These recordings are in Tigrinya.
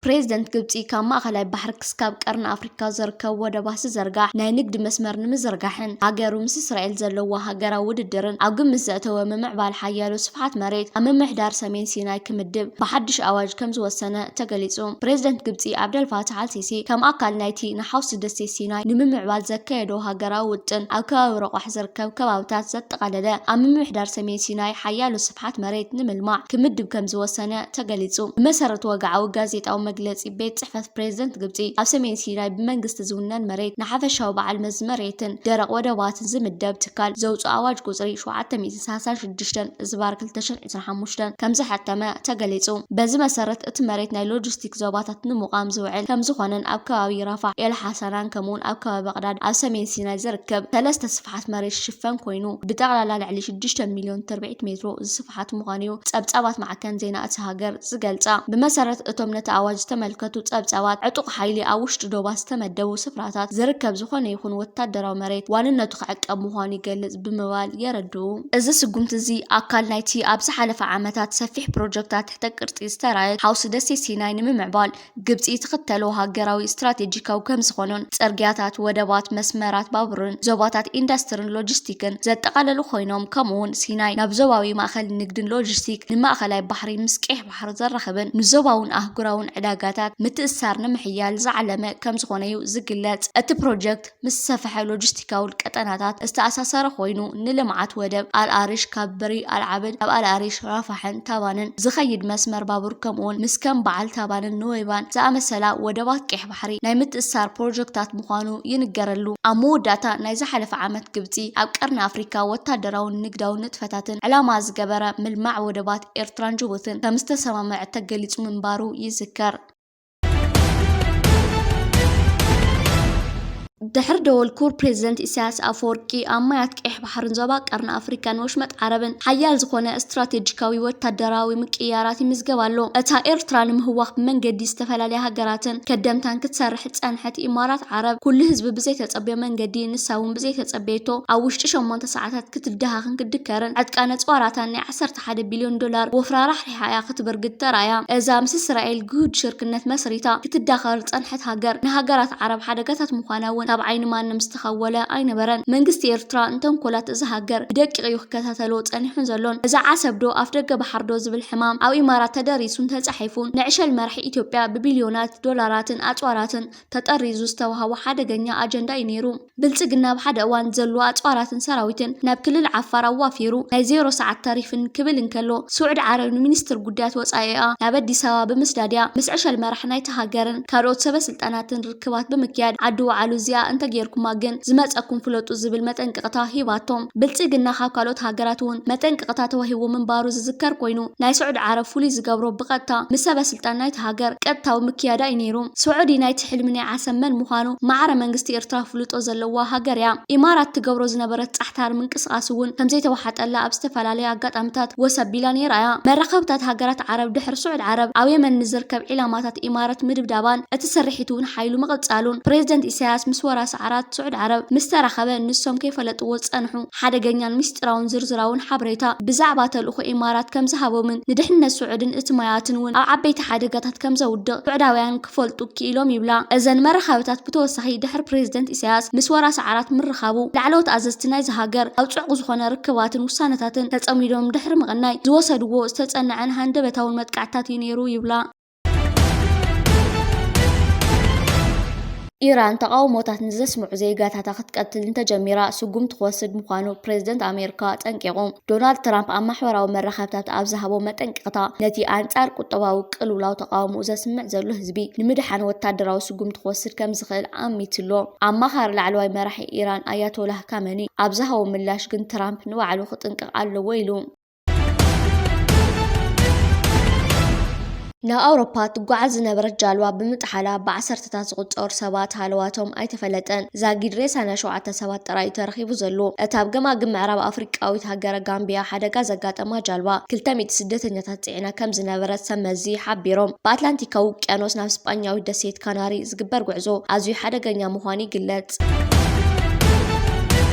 ፕሬዚደንት ግብፂ ካብ ማእኸላይ ባሕሪ ክስካብ ቀርኒ ኣፍሪካ ዝርከቡ ወደባት ዝዘርጋሕ ናይ ንግዲ መስመር ንምዝርጋሕን ሃገሩ ምስ እስራኤል ዘለዎ ሃገራዊ ውድድርን ኣብ ግምት ዘእተወ ምምዕባል ሓያሎ ስፍሓት መሬት ኣብ ምምሕዳር ሰሜን ሲናይ ክምድብ ብሓድሽ ኣዋጅ ከም ዝወሰነ ተገሊጹ። ፕሬዚደንት ግብጺ ዓብደል ፋታሕ ኣልሲሲ ከም ኣካል ናይቲ ንሓውሲ ደሴት ሲናይ ንምምዕባል ዘካየዶ ሃገራዊ ውጥን ኣብ ከባቢ ረቋሕ ዝርከብ ከባብታት ዘጠቓለለ ኣብ ምምሕዳር ሰሜን ሲናይ ሓያሎ ስፍሓት መሬት ንምልማዕ ክምድብ ከም ዝወሰነ ተገሊጹ። ብመሰረት ወግዓዊ ጋዜጣዊ መግለጺ ቤት ጽሕፈት ፕሬዚደንት ግብጺ፣ ኣብ ሰሜን ሲናይ ብመንግስቲ ዝውነን መሬት ንሓፈሻዊ በዓል መዚ መሬትን ደረቕ ወደባትን ዝምደብ ትካል ዘውፅኦ ኣዋጅ ቁፅሪ ሸውዓተ ሚእትን ሰላሳን ሽዱሽተን ዝባር ክልተ ሽሕን ዕስራን ሓሙሽተን ከም ዝሐተመ ተገሊፁ። በዚ መሰረት እቲ መሬት ናይ ሎጂስቲክ ዞባታት ንምቋም ዝውዕል ከም ዝኾነን ኣብ ከባቢ ራፋሕ ኤል ሓሳናን ከምኡውን ኣብ ከባቢ በቕዳድ ኣብ ሰሜን ሲናይ ዝርከብ ሰለስተ ስፍሓት መሬት ሽፈን ኮይኑ ብጠቕላላ ልዕሊ ሽዱሽተ ሚልዮን ትርብዒት ሜትሮ ዝስፍሓት ምዃኑ እዩ ጸብጻባት ማዕከን ዜና እቲ ሃገር ዝገልጻ። ብመሰረት እቶም ነቲ ኣዋጅ ዝተመልከቱ ጸብጻባት፣ ዕጡቕ ሓይሊ ኣብ ውሽጢ ዶባት ዝተመደቡ ስፍራታት ዝርከብ ዝኾነ ይኹን ወታደራዊ መሬት ዋንነቱ ክዕቀብ ምዃኑ ይገልጽ ብምባል የረድኡ። እዚ ስጉምቲ እዚ ኣካል ናይቲ ኣብ ዝሓለፈ ዓመታት ሰፊሕ ፕሮጀክታት ትሕተ ቅርጺ ዝተራእየ ሓውሲ ደሴት ሲናይ ንምምዕባል ግብጺ ትኽተሎ ሃገራዊ ስትራቴጂካዊ ከም ዝኾኑን፣ ጽርግያታት፣ ወደባት፣ መስመራት ባቡርን ዞባታት ኢንዱስትሪን ሎጂስቲክን ዘጠቓለሉ ኮይኖም፣ ከምኡውን ሲናይ ናብ ዞባዊ ማእከል ንግድን ሎጂስቲክ፣ ንማእከላይ ባሕሪ ምስ ቀይሕ ባሕሪ ዘራኽብን ንዞባውን ኣህጉራውን ዕዳጋታት ምትእስሳር ንምሕያል ዝዓለመ ከም ዝኾነ እዩ ዝግለጽ። እቲ ፕሮጀክት ምስ ዝሰፍሐ ሎጂስቲካዊ ቀጠናታት ዝተኣሳሰረ ኮይኑ፣ ንልምዓት ወደብ ኣልኣሪሽ ካብ በሪ ኣልዓበድ፣ ካብ ኣልኣሪሽ ራፋሕን ታባንን ዝኸይድ መስመር ባቡር፣ ከምኡውን ምስ ከም በዓል ታባንን ኑወይባን ዝኣመሰላ ወደባት ቀይሕ ባሕሪ ናይ ምትእስሳር ፕሮጀክታት ምዃኑ ይንገረሉ። ኣብ መወዳእታ ናይ ዝሓለፈ ዓመት ግብጺ ኣብ ቀርኒ ኣፍሪካ ወታደራውን ንግዳውን ንጥፈታትን ዕላማ ዝገበረ ምልማዕ ወደባት ኤርትራን ጅቡትን ከም ዝተሰማምዐ ተገሊጹ ምንባሩ ይዝከር። ድሕሪ ደወል ኩቡር ፕሬዚደንት ኢሳያስ ኣፈወርቂ ኣብ ማያት ቀይሕ ባሕርን ዞባ ቀርኒ ኣፍሪካን ወሽመጥ ዓረብን ሓያል ዝኾነ ስትራቴጂካዊ ወታደራዊ ምቅይያራት ይምዝገብ ኣሎ። እታ ኤርትራ ንምህዋኽ ብመንገዲ ዝተፈላለያ ሃገራትን ከደምታን ክትሰርሕ ዝጸንሐት ኢማራት ዓረብ፣ ኩሉ ህዝቢ ብዘይተጸብዮ መንገዲ፣ ንሳ እውን ብዘይተጸበየቶ ኣብ ውሽጢ ሸሞንተ ሰዓታት ክትደሃኽን ክትድከርን ዕጥቃን ኣጽዋራታን ናይ ዓሰርተ ሓደ ቢልዮን ዶላር ወፍራ ራሕሪሓ እያ ክትብርግድ ተራእያ። እዛ ምስ እስራኤል ግሁድ ሽርክነት መስሪታ ክትዳኸር ዝጸንሐት ሃገር፣ ንሃገራት ዓረብ ሓደጋታት ምዃና እውን ካብ ዓይኒ ማንም ዝተኸወለ ኣይነበረን። መንግስቲ ኤርትራ ንተንኮላት እዛ ሃገር ብደቂቕ እዩ ክከታተሎ ጸኒሑን ዘሎን። እዛ ዓሰብ ዶ ኣፍ ደገ ባሕር ዶ ዝብል ሕማም ኣብ ኢማራት ተደሪሱን ተጻሒፉን፣ ንዕሸል መራሒ ኢትዮጵያ ብቢልዮናት ዶላራትን ኣጽዋራትን ተጠሪዙ ዝተዋህቦ ሓደገኛ ኣጀንዳ እዩ ነይሩ። ብልጽግና ኣብ ሓደ እዋን ዘሎ ኣጽዋራትን ሰራዊትን ናብ ክልል ዓፋር ኣዋፊሩ ናይ ዜሮ ሰዓት ታሪፍን ክብል እንከሎ፣ ስዑዲ ዓረብ ንሚኒስትር ጉዳያት ወጻኢኣ ናብ ኣዲስ ኣበባ ብምስዳድያ ምስ ዕሸል መራሕ ናይቲ ሃገርን ካልኦት ሰበ ስልጣናትን ርክባት ብምክያድ፣ ዓዲ ውዓሉ እዚኣ እንተጌርኩማ ግን ዝመጸኩም ፍለጡ ዝብል መጠንቀቕታ ሂባቶም። ብልጽግና ካብ ካልኦት ሃገራት እውን መጠንቀቕታ ተዋሂቡ ምንባሩ ዝዝከር ኮይኑ፣ ናይ ስዑዲ ዓረብ ፍሉይ ዝገብሮ ብቐጥታ ምስ ሰበ ስልጣን ናይቲ ሃገር ቀጥታዊ ምክያዳ እዩ ነይሩ። ስዑዲ ናይቲ ሕልሚ ናይ ዓሰብ መን ምዃኑ ማዕረ መንግስቲ ኤርትራ ፍልጦ ዘለዋ ሃገር እያ። ኢማራት ትገብሮ ዝነበረት ጻሕታር ምንቅስቓስ እውን ከምዘይተዋሓጠላ ኣብ ዝተፈላለየ ኣጋጣሚታት ወስ ኣቢላ ነይራ እያ። መራኸብታት ሃገራት ዓረብ ድሕሪ ስዑዲ ዓረብ ኣብ የመን ንዝርከብ ዒላማታት ኢማራት ምድብዳባን እቲ ስርሒት እውን ሓይሉ ምቕጻሉን፣ ፕሬዚደንት ኢሳያስ ምስ ወራሲ ዓራት ስዑዲ ዓረብ ምስ ተራኸበ ንሶም ከይፈለጥዎ ዝጸንሑ ሓደገኛን ምስጢራውን ዝርዝራውን ሓበሬታ ብዛዕባ ተልእኾ ኢማራት ከም ዝሃቦምን ንድሕነት ስዑድን እቲ ማያትን እውን ኣብ ዓበይቲ ሓደጋታት ከም ዘውድቕ ስዑዳውያን ክፈልጡ ክኢሎም ይብላ እዘን መራኸብታት። ብተወሳኺ ድሕሪ ፕሬዚደንት ኢሳያስ ምስ ወራሲ ዓራት ምርኻቡ፣ ላዕለዎት ኣዘዝቲ ናይዚ ሃገር ኣብ ጽዑቕ ዝኾነ ርክባትን ውሳነታትን ተጸሚዶም ድሕሪ ምቕናይ ዝወሰድዎ ዝተጸንዐን ሃንደበታውን መጥቃዕትታት እዩ ነይሩ ይብላ። ኢራን ተቓውሞታት ንዘስምዑ ዜጋታታ ክትቀትል እንተጀሚራ ስጉምቲ ክወስድ ምዃኑ ፕሬዚደንት ኣሜሪካ ኣጠንቂቑ። ዶናልድ ትራምፕ ኣብ ማሕበራዊ መራኸብታት ኣብ ዝሃቦ መጠንቀቕታ፣ ነቲ ኣንጻር ቁጠባዊ ቅልውላው ተቓውሞኡ ዘስምዕ ዘሎ ህዝቢ ንምድሓን ወታደራዊ ስጉምቲ ክወስድ ከም ዝኽእል ኣሚቱ'ሎ። ኣማኻሪ ላዕለዋይ መራሒ ኢራን ኣያቶላህ ካመኒ ኣብ ዝሃቦ ምላሽ ግን፣ ትራምፕ ንባዕሉ ክጥንቀቕ ኣለዎ ኢሉ። ናብ ኣውሮፓ ትጓዓዝ ዝነበረት ጃልባ ብምጥሓላ ብዓሰርተታት ዝቑጸሩ ሰባት ሃለዋቶም ኣይተፈለጠን። ዛጊድ ሬሳ ናይ ሸውዓተ ሰባት ጥራይ እዩ ተረኺቡ ዘሎ። እታ ኣብ ገማግም ምዕራብ ኣፍሪቃዊት ሃገረ ጋምቢያ ሓደጋ ዘጋጠማ ጃልባ፣ ክልተ ሚእቲ ስደተኛታት ጽዒና ከም ዝነበረት ሰብ መዚ ሓቢሮም። ብኣትላንቲካዊ ውቅያኖስ ናብ ስጳኛዊት ደሴት ካናሪ ዝግበር ጉዕዞ ኣዝዩ ሓደገኛ ምዃኑ ይግለጽ።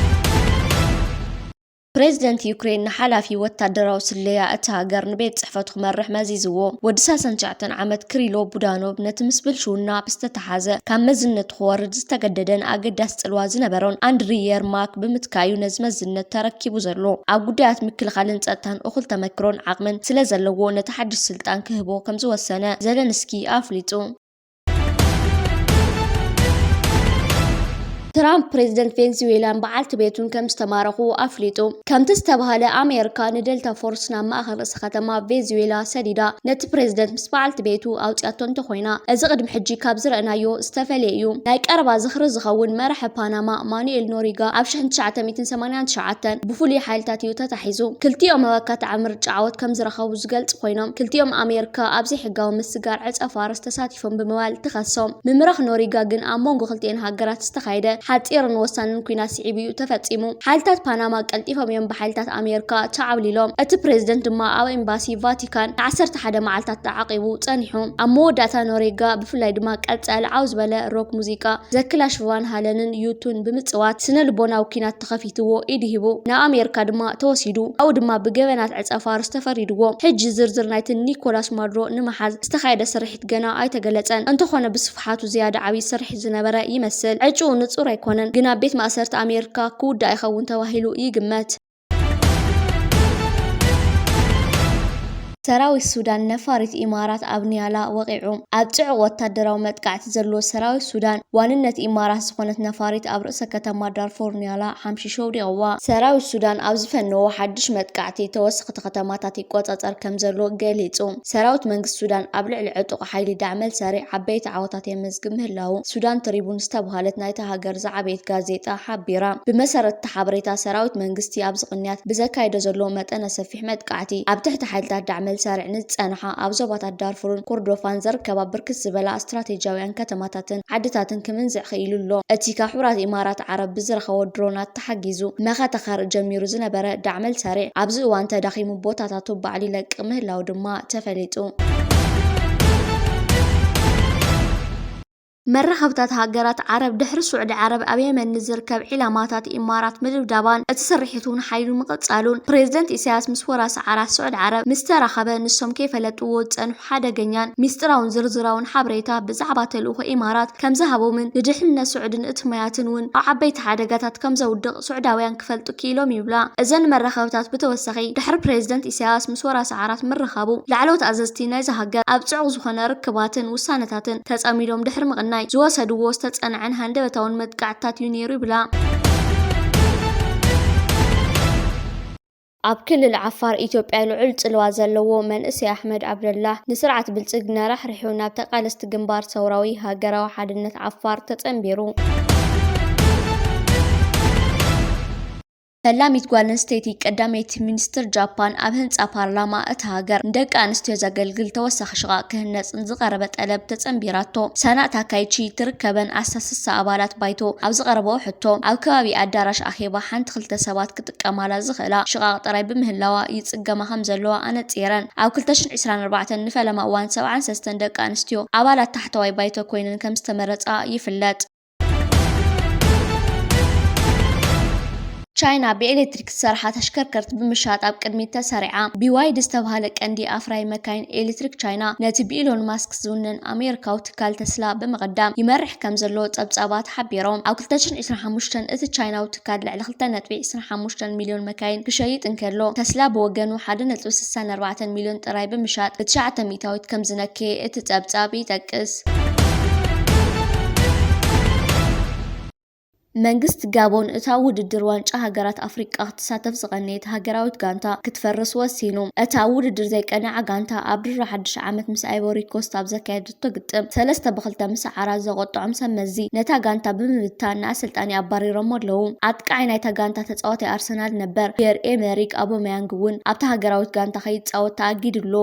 ፕሬዝደንት ዩክሬን ንሓላፊ ወታደራዊ ስለያ እታ ሃገር ንቤት ጽሕፈቱ ክመርሕ መዚዝዎ። ወዲ ሰላሳን ትሽዓተን ዓመት ክሪሎ ቡዳኖቭ ነቲ ምስ ብልሽውና ብዝተተሓዘ ካብ መዝነት ክወርድ ዝተገደደን ኣገዳሲ ጽልዋ ዝነበሮን ኣንድሪ የርማክ ብምትካዩ ነዚ መዝነት ተረኪቡ ዘሎ። ኣብ ጉዳያት ምክልኻልን ጸጥታን እኹል ተመክሮን ዓቕምን ስለ ዘለዎ ነቲ ሓድሽ ስልጣን ክህቦ ከም ዝወሰነ ዘለንስኪ ኣፍሊጡ። ትራምፕ ፕሬዝደንት ቬንዙዌላን በዓልቲ ቤቱን ከም ዝተማረኹ ኣፍሊጡ። ከምቲ ዝተባህለ ኣሜሪካ ንደልታ ፎርስ ናብ ማእኸል ርእሰ ከተማ ቬንዙዌላ ሰዲዳ ነቲ ፕሬዝደንት ምስ በዓልቲ ቤቱ ኣውፅያቶ እንተኾይና፣ እዚ ቅድሚ ሕጂ ካብ ዝረእናዮ ዝተፈለየ እዩ። ናይ ቀረባ ዝኽሪ ዝኸውን መራሒ ፓናማ ማኑኤል ኖሪጋ ኣብ ሽሕን ትሽዓተ ሚእትን ሰማንያን ትሽዓተን ብፍሉይ ሓይልታት እዩ ተታሒዙ። ክልቲኦም ኣብ ኣካታዒ ምርጫ ዓወት ከም ዝረኸቡ ዝገልጽ ኮይኖም፣ ክልቲኦም ኣሜሪካ ኣብ ዘይሕጋዊ ምስጋር ዕጸ ፋርስ ተሳቲፎም ብምባል ትኸሶም። ምምራኽ ኖሪጋ ግን ኣብ መንጎ ክልቲኤን ሃገራት ዝተኻየደ ሓጺርን ወሳንን ኲናት ስዒቡ እዩ ተፈጺሙ። ሓይልታት ፓናማ ቀልጢፎም እዮም ብሓይልታት ኣሜሪካ ተዓብሊሎም። እቲ ፕሬዝደንት ድማ ኣብ ኤምባሲ ቫቲካን ንዓሰርተ ሓደ መዓልታት ተዓቂቡ ጸኒሑ። ኣብ መወዳእታ ኖሪጋ ብፍላይ ድማ ቀጸል ዓው ዝበለ ሮክ ሙዚቃ ዘክላሽ ቫን ሃለንን ዩቱን ብምጽዋት ስነ ልቦናዊ ኲናት ተኸፊትዎ ኢዱ ሂቡ። ናብ ኣሜሪካ ድማ ተወሲዱ። ኣብኡ ድማ ብገበናት ዕጸ ፋርስ ተፈሪድዎ። ሕጂ ዝርዝር ናይቲ ኒኮላስ ማዱሮ ንምሓዝ ዝተኻየደ ስርሒት ገና ኣይተገለጸን። እንተኾነ ብስፍሓቱ ዝያዳ ዓብዪ ስርሒት ዝነበረ ይመስል። ዕጭኡ ንጹር ኣይኮነን፣ ግና ቤት ማእሰርቲ ኣሜሪካ ክውዳእ ይኸውን ተባሂሉ ይግመት። ሰራዊት ሱዳን ነፋሪት ኢማራት ኣብ ኒያላ ወቒዑ። ኣብ ጽዑቕ ወታደራዊ መጥቃዕቲ ዘሎ ሰራዊት ሱዳን፣ ዋንነት ኢማራት ዝኾነት ነፋሪት ኣብ ርእሰ ከተማ ዳርፎር ኒያላ ሓምሺሹ ኣውዲቕዋ። ሰራዊት ሱዳን ኣብ ዝፈነዎ ሓድሽ መጥቃዕቲ ተወሰኽቲ ከተማታት ይቆጻጸር ከም ዘሎ ገሊጹ። ሰራዊት መንግስቲ ሱዳን ኣብ ልዕሊ ዕጡቕ ሓይሊ ዳዕመል ሰሪዕ ዓበይቲ ዓወታት የመዝግብ ምህላዉ ሱዳን ትሪቡን ዝተባህለት ናይታ ሃገር ዝዓበየት ጋዜጣ ሓቢራ። ብመሰረት እቲ ሓበሬታ፣ ሰራዊት መንግስቲ ኣብዚ ቅንያት ብዘካየዶ ዘሎ መጠነ ሰፊሕ መጥቃዕቲ፣ ኣብ ትሕቲ ሓይልታት ዳዕመል ሰሪዕ ንዝጸንሓ ኣብ ዞባታት ዳርፉርን ኮርዶፋን ዝርከባ ብርክት ዝበላ ስትራቴጂያውያን ከተማታትን ዓድታትን ክምንዝዕ ክኢሉ ኣሎ። እቲ ካብ ሕቡራት ኢማራት ዓረብ ብዝረኸቦ ድሮናት ተሓጊዙ መኸተ ከርኢ ጀሚሩ ዝነበረ ዳዕመል ሰሪዕ፣ ኣብዚ እዋን ተዳኺሙ ቦታታቱ ባዕሉ ይለቅቕ ምህላዉ ድማ ተፈሊጡ። መራኸብታት ሃገራት ዓረብ ድሕሪ ስዑዲ ዓረብ ኣብ የመን ንዝርከብ ዒላማታት ኢማራት ምድብዳባን እቲ ስርሒት እውን ሓይሉ ምቕጻሉን፣ ፕሬዝደንት ኢሳያስ ምስ ወራሲ ዓራት ስዑዲ ዓረብ ምስ ተራኸበ፣ ንሶም ከይፈለጥዎ ዝጸንሑ ሓደገኛን ሚስጥራውን ዝርዝራውን ሓበሬታ ብዛዕባ ተልእኾ ኢማራት ከም ዝሃቦምን ንድሕነት ስዑድን እቲ ማያትን እውን ኣብ ዓበይቲ ሓደጋታት ከም ዘውድቕ ስዑዳውያን ክፈልጡ ክኢሎም ይብላ። እዘን መራኸብታት ብተወሳኺ፣ ድሕሪ ፕሬዝደንት ኢሳያስ ምስ ወራሲ ዓራት ምርኻቡ፣ ላዕለዎት ኣዘዝቲ ናይዛ ሃገር ኣብ ጽዑቕ ዝኾነ ርክባትን ውሳነታትን ተጸሚዶም ድሕሪ ምቕናይ ዝወሰድዎ ዝተጸንዐን ሃንደበታውን መጥቃዕትታት እዩ ነይሩ ይብላ። ኣብ ክልል ዓፋር ኢትዮጵያ ልዑል ጽልዋ ዘለዎ መንእሰይ ኣሕመድ ዓብደላህ ንስርዓት ብልጽግና ራሕሪሑ ናብ ተቓለስቲ ግንባር ሰውራዊ ሃገራዊ ሓድነት ዓፋር ተጸንቢሩ። ፈላሚት ጓል ኣንስተይቲ ቀዳመይቲ ሚኒስትር ጃፓን ኣብ ህንጻ ፓርላማ እታ ሃገር ንደቂ ኣንስትዮ ዘገልግል ተወሳኺ ሽቓቕ ክህነጽ ንዝቐረበ ጠለብ ተጸንቢራቶ። ሳና ታካይቺ ትርከበን ኣስታት ስሳ ኣባላት ባይቶ ኣብ ዝቐረበኦ ሕቶ፣ ኣብ ከባቢ ኣዳራሽ ኣኼባ ሓንቲ ክልተ ሰባት ክጥቀማላ ዝኽእላ ሽቓቕ ጥራይ ብምህላዋ ይጽገማ ከም ዘለዋ ኣነጺረን። ኣብ ክልተ ሽሕን ዕስራን ኣርባዕተን ንፈለማ እዋን ሰብዓን ሰለስተን ደቂ ኣንስትዮ ኣባላት ታሕተዋይ ባይቶ ኮይነን ከም ዝተመረጻ ይፍለጥ። ቻይና ብኤሌክትሪክ ዝሰርሓ ተሽከርከርቲ ብምሻጥ ኣብ ቅድሚት ተሰሪዓ። ቢ ዋይ ዲ ዝተባህለ ቀንዲ ኣፍራይ መካይን ኤሌክትሪክ ቻይና፣ ነቲ ብኢሎን ማስክ ዝውነን ኣሜሪካዊ ትካል ተስላ ብምቕዳም ይመርሕ ከም ዘሎ ጸብጻባት ሓቢሮም። ኣብ ክልተ ሽሕን ዕስራን ሓሙሽተን እቲ ቻይናዊ ትካል ልዕሊ ክልተ ነጥቢ ዕስራን ሓሙሽተን ሚልዮን መካይን ክሸይጥ እንከሎ፣ ተስላ ብወገኑ ሓደ ነጥቢ ስሳን ኣርባዕተን ሚልዮን ጥራይ ብምሻጥ ብትሽዓተ ሚእታዊት ከም ዝነከየ እቲ ጸብጻብ ይጠቅስ። መንግስቲ ጋቦን እታ ውድድር ዋንጫ ሃገራት ኣፍሪቃ ክትሳተፍ ዝቐነየት ሃገራዊት ጋንታ ክትፈርስ ወሲኑ። እታ ውድድር ዘይቀንዓ ጋንታ ኣብ ድሮ ሓድሽ ዓመት ምስ ኣይቮሪ ኮስት ኣብ ዘካየደቶ ግጥም ሰለስተ ብክልተ ምስዓራ ዘቆጥዖም ሰብ መዚ ነታ ጋንታ ብምብታን ንኣሰልጣኒ ኣባሪሮሞ ኣለዉ። ኣጥቃዓይ ናይታ ጋንታ ተጻዋታይ ኣርሰናል ነበር ፒየር ኤመሪክ ኣቦመያንግ እውን ኣብታ ሃገራዊት ጋንታ ከይጻወት ተኣጊዱ ኣሎ።